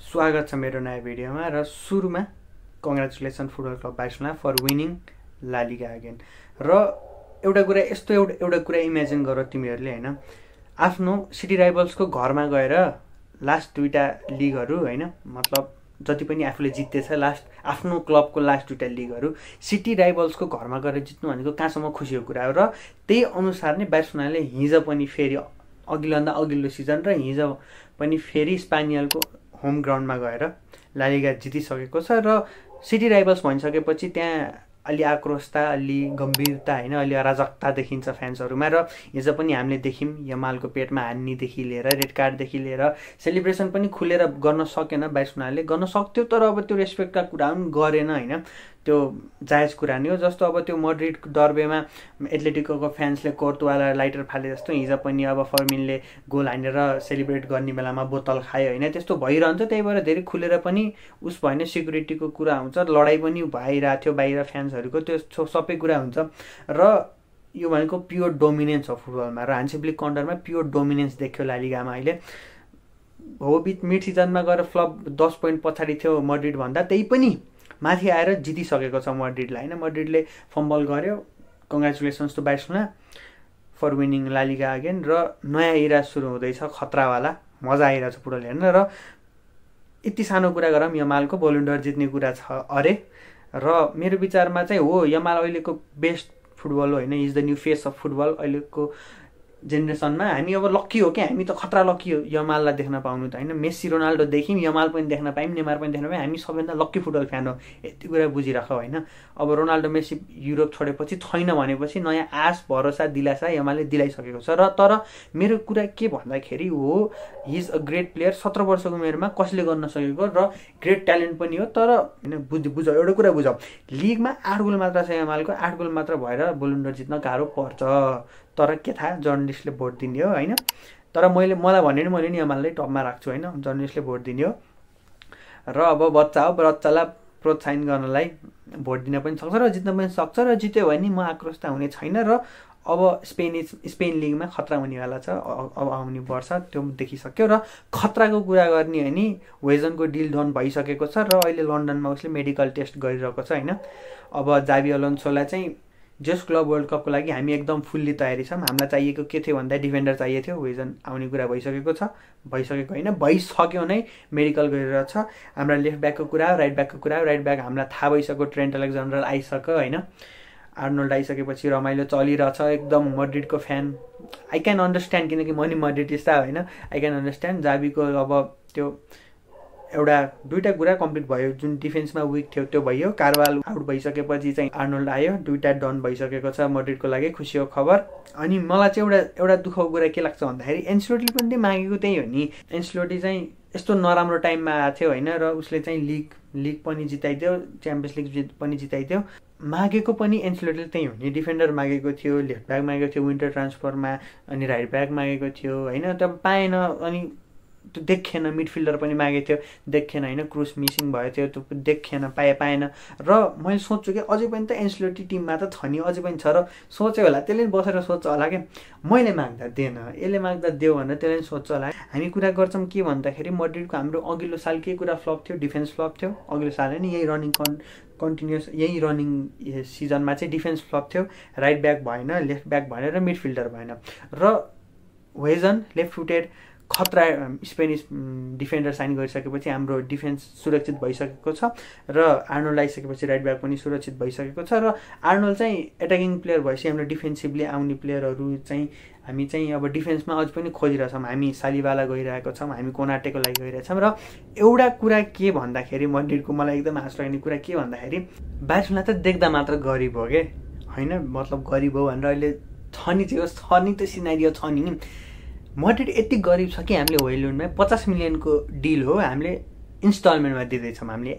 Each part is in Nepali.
स्वागत छ मेरो नयाँ भिडियोमा र सुरुमा congratulation football club Barcelona for winning La Liga again. र एउटा कुरा इमेजिन गर तिमीहरूले हैन, आफ्नो सिटी राइभल्सको घरमा गएर लास्ट दुईटा लिगहरू हैन, मतलब जति पनि आफूले जित्तेछ लास्ट आफ्नो क्लबको लास्ट दुईटा लिगहरू सिटी राइभल्सको घरमा गएर जित्नु भनेको कहाँसम्म खुसीको कुरा हो। र त्यही अनुसार नै बार्सिलोनाले हिजो पनि फेरि अघिल्लो सिजन र हिजो पनि फेरि स्पेनियलको होम ग्राउन्डमा गएर ला लिगा जितिसकेको छ। र सिटी राइभल्स भनिसकेपछि त्यहाँ अलि आक्रोशता, अलि गम्भीरता हैन, अलि अराजकता देखिन्छ फ्यान्सहरूमा। र हिजो पनि हामीले देख्यौँ यमालको पेटमा हान्नेदेखि लिएर रेड कार्डदेखि लिएर सेलिब्रेसन पनि खुलेर गर्न सकेन बार्सिलोनाले, गर्न सक्थ्यो तर अब त्यो रेस्पेक्टका कुरा पनि गरेन हैन, त्यो जायज कुरा नै हो। जस्तो अब त्यो मड्रिड डर्बेमा एथलेटिकोको फ्यान्सले कोर्तुवालाई लाइटर फाले जस्तो हिजो पनि अब फर्मिनले गोल हानेर सेलिब्रेट गर्ने बेलामा बोतल खायो हैन, त्यस्तो भइरहन्छ। त्यही भएर धेरै खुलेर पनि उस भएन, सिक्युरिटीको कुरा हुन्छ, लडाइँ पनि भइरहेको थियो बाहिर फ्यान्सहरूको, त्यो सबै कुरा हुन्छ। र यो भनेको प्योर डोमिनेन्स हो फुटबलमा, र हान्सी फ्लिक अन्डरमा प्योर डोमिनेन्स देख्यो ला लिगामा अहिले। हो मिड सिजनमा गएर फ्लप 10 पोइन्ट पछाडि थियो मड्रिड भन्दा, त्यही पनि माथि आएर जितिसकेको छ मड्रिडलाई हैन। मड्रिडले फम्बल गर्यो, congratulations to Barcelona for winning La Liga again. र नयाँ इरा सुरु हुँदैछ, खतरावाला, मजा आइरहेछ फुटबल हेर्न। र यति सानो कुरा गरौँ, यमालको बोलुन्डर जित्ने कुरा छ अरे। र मेरो विचारमा चाहिँ हो, यमाल अहिलेको बेस्ट फुटबल हो हैन, is the new face of football अहिलेको जेनेरेसनमा। हामी अब लक्की हो क्या, हामी त खतरा लक्की हो यमाललाई देख्न पाउनु त हैन। मेस्सी रोनाल्डो देख्यौँ, यमाल पनि देख्न पायौँ, नेमार पनि देख्न पायौँ, हामी सबैभन्दा लक्की फुटबल फ्यान हो, यति कुरा बुझिराख हैन। अब रोनाल्डो मेस्सी युरोप छोडेपछि छैन भनेपछि नयाँ आश भरोसा दिलासा यमालले दिलाइसकेको छ। र तर मेरो कुरा के भन्दाखेरि हो, he is a great player, 17 वर्षको उमेरमा कसले गर्न सकेको, र ग्रेट ट्यालेन्ट पनि हो। तर हैन बुझ एउटा कुरा बुझ, लिगमा 8 गोल मात्र छ यमालको, 8 गोल मात्र भएर बोलुन्डर जित्न गाह्रो पर्छ। तर के थाहा, जर्नलिस्टले भोट दिने हो हैन। तर मलाई भने नि मैले नि यमाललाई टपमा राख्छु हैन, जर्नलिस्टले भोट दिने हो। र अब बच्चा हो, बच्चालाई प्रोत्साहन गर्नलाई भोट दिन पनि सक्छ र जित्न पनि सक्छ। र जित्यो भने म आक्रोश त हुने छैन। र अब स्पेन लिगमा खतरा हुनेवाला छ अब आउने वर्ष, त्यो देखिसक्यो। र खतराको कुरा गर्ने हो नि, वेजनको डिल डन भइसकेको छ र अहिले लन्डनमा उसले मेडिकल टेस्ट गरिरहेको छ हैन। अब जावी अलोन्सोलाई चाहिँ जस क्लब वर्ल्ड कपको लागि हामी एकदम फुल्ली तयारी छौँ। हामीलाई चाहिएको के थियो भन्दा डिफेन्डर चाहिएको थियो, वेजन आउने कुरा भइसकेको छ, भइसकेको होइन भइसक्यो नै, मेडिकल गरिरहेको छ। हाम्रा लेफ्ट ब्याकको कुरा, राइट ब्याकको कुरा, राइट ब्याक हामीलाई थाहा भइसक्यो, ट्रेन्ट अलेक्जेन्डर आइसक्यो होइन, आर्नोल्ड आइसकेपछि रमाइलो चलिरहेछ। एकदम मड्रिडको फ्यान आई क्यान अन्डरस्ट्यान्ड, किनकि म नि मड्रिडिस्टा होइन, आई क्यान अन्डरस्ट्यान्ड। जावीको अब त्यो दुईटा कुरा कम्प्लिट भयो, जुन डिफेन्समा विक थियो त्यो भयो, कारवाल आउट भइसकेपछि चाहिँ आर्नोल्ड आयो, दुईटा डन भइसकेको छ मड्रिडको लागि, खुसीको खबर। अनि मलाई चाहिँ एउटा दुःखको कुरा के लाग्छ भन्दाखेरि एन्सेलोटीले पनि मागेको त्यही हो नि, एन्सेलोटी चाहिँ यस्तो नराम्रो टाइममा आएको थियो होइन, र उसले चाहिँ लिग पनि जिताइदियो, च्याम्पियन्स लिग पनि जिताइदियो। मागेको पनि एन्सेलोटीले त्यही हो नि, डिफेन्डर मागेको थियो, लेफ्ट ब्याक मागेको थियो विन्टर ट्रान्सफरमा, अनि राइट ब्याक मागेको थियो होइन, त पाएन। अनि त्यो देखेन, मिडफिल्डर पनि मागेको थियो, देखेन होइन, क्रुस मिसिङ भएको थियो, त्यो देखेन, पाएन। र मैले सोध्छु कि अझै पनि त एन्सेलोटी टिममा त छ नि, अझै पनि छ। र सोच्यो होला, त्यसले बसेर सोध्छ होला क्या, मैले माग्दा दिएन, यसले माग्दा देऊ भनेर त्यसले सोध्छ होला। हामी कुरा गर्छौँ के भन्दाखेरि मड्रिडको हाम्रो अघिल्लो साल के कुरा फ्लप थियो, डिफेन्स फ्लप थियो अघिल्लो साल होइन, यही रनिङ कन्टिन्युस यही रनिङ सिजनमा चाहिँ डिफेन्स फ्लप थियो, राइट ब्याक भएन, लेफ्ट ब्याक भएन, र मिडफिल्डर भएन। र वेजन लेफ्ट फुटेड खतरा स्पेनिस डिफेन्डर साइन गरिसकेपछि हाम्रो डिफेन्स सुरक्षित भइसकेको छ, र आर्नोल्ड आइसकेपछि राइट ब्याक पनि सुरक्षित भइसकेको छ। र आर्नोल्ड चाहिँ एट्याकिङ प्लेयर भएपछि हाम्रो डिफेन्सिभली आउने प्लेयरहरू चाहिँ हामी चाहिँ अब डिफेन्समा अझ पनि खोजिरहेछौँ। हामी सालिबालाई गइरहेको छौँ, हामी कोनाटेको लागि गइरहेछौँ। र एउटा कुरा के भन्दाखेरि मड्रिडको मलाई एकदम हाँस लाग्ने कुरा के भन्दाखेरि बार्सिलोना त देख्दा मात्र गरिब हो कि होइन, मतलब गरिब हो भनेर अहिले छ नि त सिनारियो छ नि। मड्रिड यति गरिब छ कि हामीले होइलुन्डमा 50 मिलियनको डिल हो, हामीले इन्स्टलमेन्टमा दिँदैछौँ, हामीले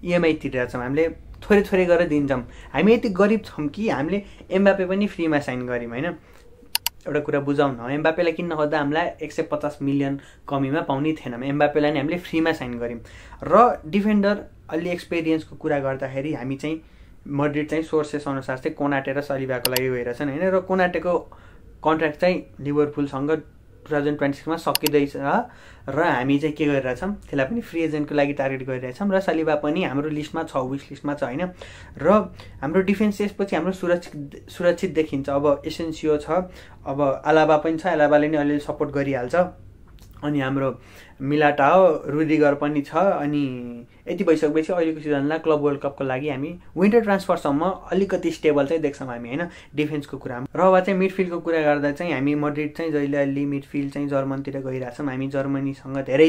इएमआई तिरेछौँ, हामीले थोरै गरेर दिन्छौँ। हामी यति गरिब छौँ कि हामीले एम्बापे पनि फ्रीमा साइन गऱ्यौँ होइन। एउटा कुरा बुझाउन, एम्बापेलाई किन्न खोज्दा हामीलाई 150 मिलियन कमीमा पाउने थिएनौँ, एम्बापेलाई नै हामीले फ्रीमा साइन गऱ्यौँ। र डिफेन्डर अलि एक्सपिरियन्सको कुरा गर्दाखेरि हामी चाहिँ मड्रिड चाहिँ सोर्सेस अनुसार चाहिँ कोनाटे र सालिबाको लागि गइरहेछन् होइन। र कोनाटेको कन्ट्र्याक्ट चाहिँ लिभरपुलसँग 2026मा सकिँदैछ र हामी चाहिँ के गरिरहेछौँ त्यसलाई पनि फ्री एजेन्टको लागि टार्गेट गरिरहेछौँ र सालिबा पनि हाम्रो लिस्टमा छ, विस लिस्टमा छ होइन। र हाम्रो डिफेन्स त्यसपछि हाम्रो सुरक्षित देखिन्छ। अब एसेन्सियो छ, अब अलाबा पनि छ, अलाबाले नि अलिअलि सपोर्ट गरिहाल्छ, अनि हाम्रो मिलाटाओ रुदिगर पनि छ। अनि यति भइसकेपछि अहिलेको सिजनलाई क्लब वर्ल्ड कपको लागि हामी विन्टर ट्रान्सफरसम्म अलिकति स्टेबल चाहिँ देख्छौँ हामी होइन डिफेन्सको कुरामा। र अब चाहिँ मिडफिल्डको कुरा गर्दा चाहिँ हामी मड्रिड चाहिँ जहिले अलि मिडफिल्ड चाहिँ जर्मनतिर गइरहेछौँ। हामी जर्मनीसँग धेरै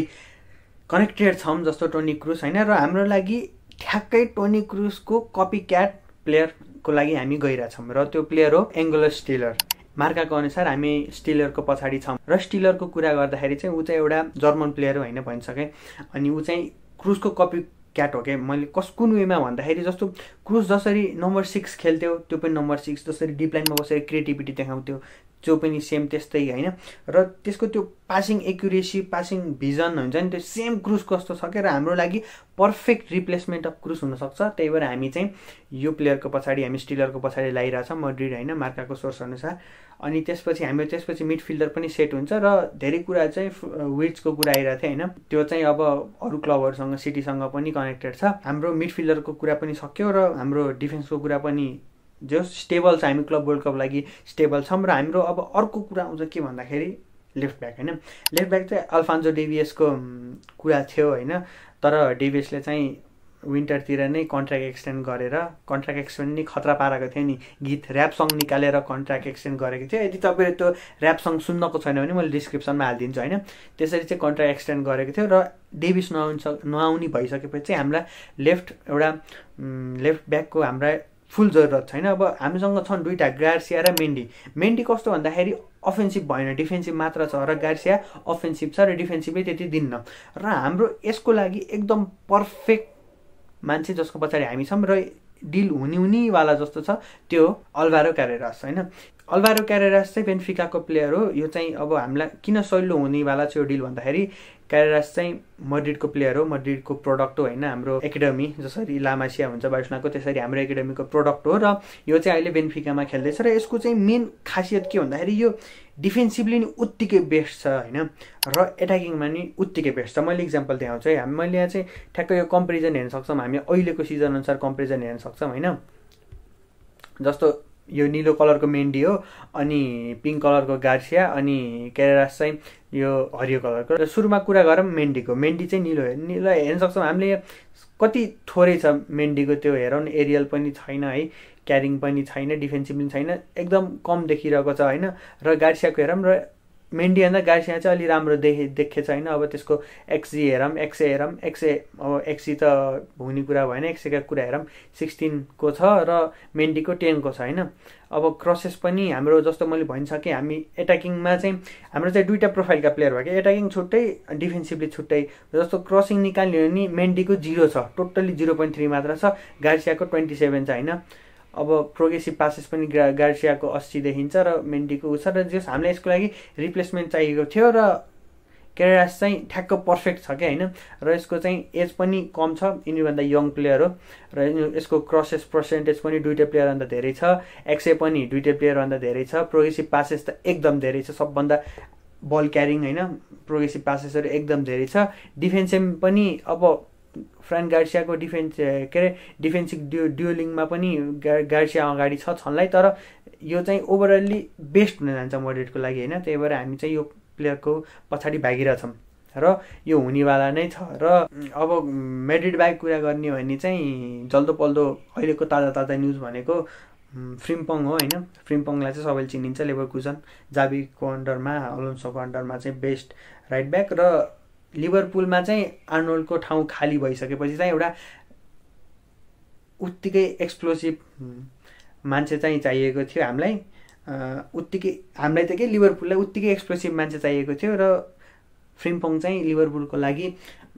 कनेक्टेड छौँ जस्तो टोनी क्रुस होइन। र हाम्रो लागि ठ्याक्कै टोनी क्रुसको कपी क्याट प्लेयरको लागि हामी गइरहेछौँ र त्यो प्लेयर हो एङ्गोलो स्टिलर। मार्काको अनुसार हामी स्टिलरको पछाडि छौँ र स्टिलरको कुरा गर्दाखेरि चाहिँ ऊ चाहिँ एउटा जर्मन प्लेयर हो होइन भनिसकेँ। अनि ऊ चाहिँ क्रुसको कपी क्याट हो क्या। मैले कुन वेमा भन्दाखेरि जस्तो क्रुस जसरी नम्बर 6 खेल्थ्यो त्यो पनि नम्बर 6, जसरी डिप लाइनमा बसेर क्रिएटिभिटी देखाउँथ्यो त्यो पनि सेम त्यस्तै होइन। र त्यसको त्यो पासिङ एक्युरेसी, पासिङ भिजन हुन्छ नि, त्यो सेम क्रुस कस्तो छ क्या। र हाम्रो लागि पर्फेक्ट रिप्लेसमेन्ट अफ क्रुस हुनसक्छ। त्यही भएर हामी चाहिँ यो प्लेयरको पछाडि, हामी स्टिलरको पछाडि लगाइरहेछौँ मड्रिड होइन मार्काको सोर्स अनुसार। अनि त्यसपछि मिडफिल्डर पनि सेट हुन्छ र धेरै कुरा चाहिँ विड्सको कुरा आइरहेको थियो होइन, त्यो चाहिँ अब अरू क्लबहरूसँग सिटीसँग पनि कनेक्टेड छ। हाम्रो मिडफिल्डरको कुरा पनि सक्यो र हाम्रो डिफेन्सको कुरा पनि जो स्टेबल छ। हामी क्लब वर्ल्ड कप लागि स्टेबल छौँ। र हाम्रो अब अर्को कुरा आउँछ के भन्दाखेरि लेफ्ट ब्याक होइन। लेफ्ट ब्याक चाहिँ अल्फान्जो डेभियसको कुरा थियो होइन, तर डेभियसले चाहिँ विन्टरतिर नै कन्ट्र्याक्ट एक्सटेन्ड गरेर, कन्ट्र्याक्ट एक्सटेन्ड नै खतरा पारेको थियो नि, गीत ऱ्याप सङ निकालेर कन्ट्र्याक्ट एक्सटेन्ड गरेको थियो। यदि तपाईँले त्यो ऱ्याप सङ सुन्नको छैन भने मैले डिस्क्रिप्सनमा हालिदिन्छु होइन। त्यसरी चाहिँ कन्ट्र्याक्ट एक्सटेन्ड गरेको थियो र डेभिस नआउने भइसकेपछि चाहिँ हामीलाई लेफ्ट ब्याकको हाम्रा फुल जरुरत छैन। अब हामीसँग छन् दुईवटा, गार्सिया र मेन्डी कस्तो भन्दाखेरि अफेन्सिभ भएन, डिफेन्सिभ मात्र छ। र गार्सिया अफेन्सिभ छ र डिफेन्सिभै त्यति दिन्न। र हाम्रो यसको लागि एकदम पर्फेक्ट मान्छे जसको पछाडि हामी छौँ र डिल हुनेवाला जस्तो छ त्यो अल्भारो क्यारेरास होइन। अल्भारो क्यारेरास चाहिँ बेन्फिकाको प्लेयर हो। यो चाहिँ अब हामीलाई किन सहिलो हुनेवाला छ यो डिल भन्दाखेरि क्यारेरास चाहिँ मड्रिडको प्लेयर हो, मड्रिडको प्रोडक्ट हो होइन। हाम्रो एकाडेमी जसरी लामासिया हुन्छ बार्सलोनाको त्यसरी हाम्रो एकाडेमीको प्रोडक्ट हो। र यो चाहिँ अहिले बेन्फिकामा खेल्दैछ। र यसको चाहिँ मेन खासियत के भन्दाखेरि यो डिफेन्सिभली नि उत्तिकै बेस्ट छ होइन, र एट्याकिङमा नि उत्तिकै बेस्ट छ। मैले इक्जाम्पल देखाउँछु है। मैले यहाँ चाहिँ ठ्याक्कै यो कम्पेरिजन हेर्न सक्छौँ, हामी अहिलेको सिजन अनुसार कम्पेरिजन हेर्न सक्छौँ होइन। जस्तो यो निलो कलरको मेन्डी हो, अनि पिङ्क कलरको गार्सिया, अनि क्यारेरास चाहिँ यो हरियो कलरको। र सुरुमा कुरा गरौँ मेन्डीको। मेन्डी चाहिँ निलो हेर्न सक्छौँ हामीले, कति थोरै छ मेन्डीको त्यो हेरौँ। एरियल पनि छैन है, क्यारिङ पनि छैन, डिफेन्सिभ पनि छैन, एकदम कम देखिरहेको छ होइन। र गार्सियाको हेरौँ, र मेन्डी भन्दा गार्सिया चाहिँ अलि राम्रो देखेको छैन। अब त्यसको एक्सजी हेरौँ, एक्सए हेरौँ, अब एक्सी त हुने कुरा भएन, एक्सएका कुरा हेरौँ 16 को छ र मेन्डीको 10 को छ होइन। अब क्रसेस पनि हाम्रो जस्तो मैले भनिसकेँ, हामी एट्याकिङमा चाहिँ हाम्रो चाहिँ दुईवटा प्रोफाइलका प्लेयर भयो कि, एट्याकिङ छुट्टै डिफेन्सिभली छुट्टै। जस्तो क्रसिङ निकाल्ने हो भने मेन्डीको 0 छ, टोटल्ली 0.3 मात्र छ, गार्सियाको 27 छ होइन। अब प्रोग्रेसिभ पासेस पनि गार्सियाको 80 देखिन्छ र मेन्डीको उ छ। र जस हामीलाई यसको लागि रिप्लेसमेन्ट चाहिएको थियो र क्यारेरास चाहिँ ठ्याक्क पर्फेक्ट छ क्या होइन। र यसको चाहिँ एज पनि कम छ, यिनीभन्दा यङ प्लेयर हो। र यसको क्रसेस पर्सेन्टेज पनि दुईवटा प्लेयरभन्दा धेरै छ, एक्सए पनि दुईवटा प्लेयरभन्दा धेरै छ, प्रोग्रेसिभ पासेस त एकदम धेरै छ, सबभन्दा बल क्यारिङ होइन, प्रोग्रेसिभ पासेसहरू एकदम धेरै छ। डिफेन्सिभ पनि अब फ्रान्क गार्सियाको डिफेन्सिभ ड्युलिङमा पनि गार्सिया अगाडि छ छनलाई, तर यो चाहिँ ओभरअल्ली बेस्ट हुन जान्छ मड्रिडको लागि होइन। त्यही भएर हामी चाहिँ यो प्लेयरको पछाडि भागिरहेछौँ र यो हुनेवाला नै छ। र अब मड्रिड बाहेक कुरा गर्ने हो भने चाहिँ जल्दो पल्दो अहिलेको ताजा न्युज भनेको फ्रिम्पङ हो होइन। फ्रिम्पङलाई चाहिँ सबैले चिनिन्छ, लेभरकुजन जाबीको अन्डरमा, अलोन्सोको अन्डरमा चाहिँ बेस्ट राइट ब्याक। र लिभरपुलमा चाहिँ आर्नोल्डको ठाउँ खाली भइसकेपछि चाहिँ एउटा उत्तिकै एक्सप्लोसिभ मान्छे चाहिँ चाहिएको थियो हामीलाई। हामीलाई त के लिभरपुललाई उत्तिकै एक्सप्लोसिभ मान्छे चाहिएको थियो। र फ्रिम्पङ चाहिँ लिभरपुलको लागि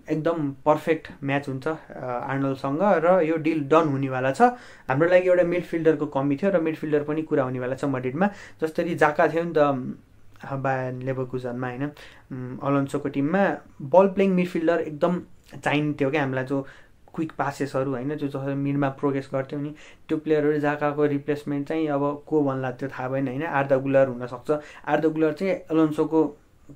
एकदम पर्फेक्ट म्याच हुन्छ आर्नोल्डसँग। र यो डिल डन हुनेवाला छ। हाम्रो लागि एउटा मिडफिल्डरको कमी थियो र मिडफिल्डर पनि कुरा हुनेवाला छ मड्रिडमा। जसरी जाका थियो नि त बायर्न लेभरकुजनमा होइन, अलोन्सोको टिममा बल प्लेइङ मिडफिल्डर एकदम चाहिन्थ्यो क्या हामीलाई, जो क्विक पासेसहरू होइन, जो जसरी मिडमा प्रोग्रेस गर्थ्यो नि त्यो प्लेयरहरू। जाकाको रिप्लेसमेन्ट चाहिँ अब को भन्ला त्यो थाहा भएन होइन। आर्दा गुलर हुनसक्छ। आर्दा गुलर चाहिँ अलोन्सोको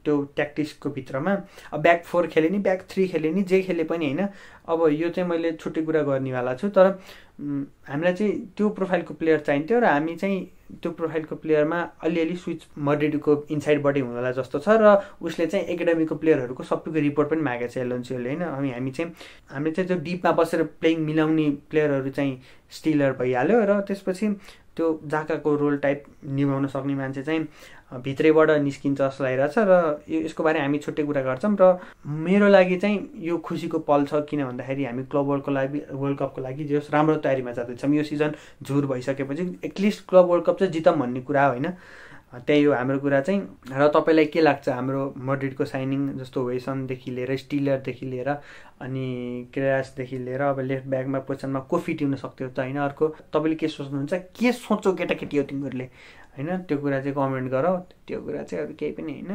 त्यो ट्याक्टिक्सको भित्रमा अब ब्याक 4 खेले नि ब्याक 3 खेले नि जे खेले पनि होइन। अब यो चाहिँ मैले छुट्टै कुरा गर्नेवाला छु, तर हामीलाई चाहिँ त्यो प्रोफाइलको प्लेयर चाहिन्थ्यो र हामी चाहिँ त्यो प्रोफाइलको प्लेयरमा अलिअलि स्विच मड्रिडको इनसाइडबाटै हुनला जस्तो छ र उसले चाहिँ एकाडेमीको प्लेयरहरूको सबैको रिपोर्ट पनि मागेको छ एलोन्सियोले होइन। हामीले चाहिँ त्यो डिपमा बसेर प्लेइङ मिलाउने प्लेयरहरू चाहिँ स्टिलर भइहाल्यो र त्यसपछि त्यो जाकाको रोल टाइप निभाउन सक्ने मान्छे चाहिँ भित्रैबाट निस्किन्छ जस्तो लागिरहेछ र यसको बारे हामी छुट्टै कुरा गर्छौँ। र मेरो लागि चाहिँ यो खुसीको पल छ, किन भन्दाखेरि हामी क्लब वर्ल्ड कपको लागि जे होस् राम्रो तयारीमा जाँदैछौँ। यो सिजन झुर भइसकेपछि एटलिस्ट क्लब वर्ल्ड कप चाहिँ जितौँ भन्ने कुरा होइन, त्यही हो हाम्रो कुरा चाहिँ। र तपाईँलाई के लाग्छ हाम्रो मड्रिडको साइनिङ, जस्तो वेसनदेखि लिएर स्टिलरदेखि लिएर अनि क्रेरासदेखि लिएर अब लेफ्ट ब्याकमा पोजिसनमा को फिट हुन सक्थ्यो त होइन? अर्को तपाईँले के सोच्नुहुन्छ, के सोचो केटाकेटी हो तिमीहरूले होइन? त्यो कुरा चाहिँ कमेन्ट गरौ, त्यो कुरा चाहिँ अरू केही पनि होइन।